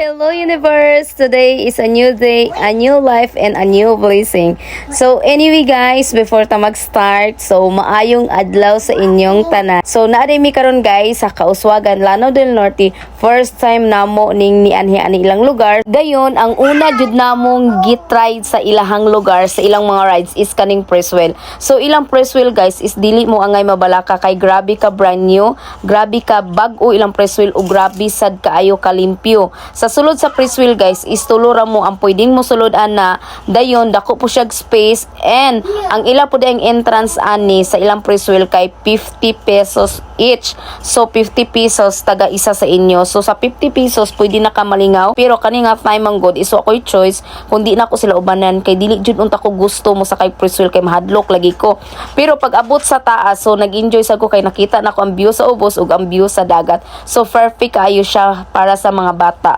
Hello, universe! Today is a new day, a new life, and a new blessing. So anyway guys, before ta mag-start, so maayong adlaw sa inyong tanan. So naa mi karon, guys, sa Kauswagan, Lanao del Norte. First time namo ning nianhi ani ilang lugar. Dayon, ang una jud namong gitry sa ilahang lugar, sa ilang mga rides is kaning Ferris wheel. So ilang Ferris wheel, guys, is dili mo angay mabalaka kay grabe ka brand new, grabe ka bag-o ilang Ferris wheel ug grabe sad kaayo kalimpyo. Sa sulod sa Ferris wheel, guys, is tulo ra mo ang pwedeng mo sulod ana. Dayon dako po siya space and ang ila po ang entrance ani sa ilang Ferris wheel kay 50 pesos each. So 50 pesos taga isa sa inyo. So sa 50 pesos pwede na ka malingaw. Pero kani nga time man gud is ako'y choice kundi na ko sila ubanan kay dili jud unta ko gusto mo sakay Ferris wheel kay mahadlok lagi ko. Pero pag abot sa taas, so nag-enjoy sa ko kay nakita na ko ang view sa ubos ug ang view sa dagat. So perfect kaayo siya para sa mga bata.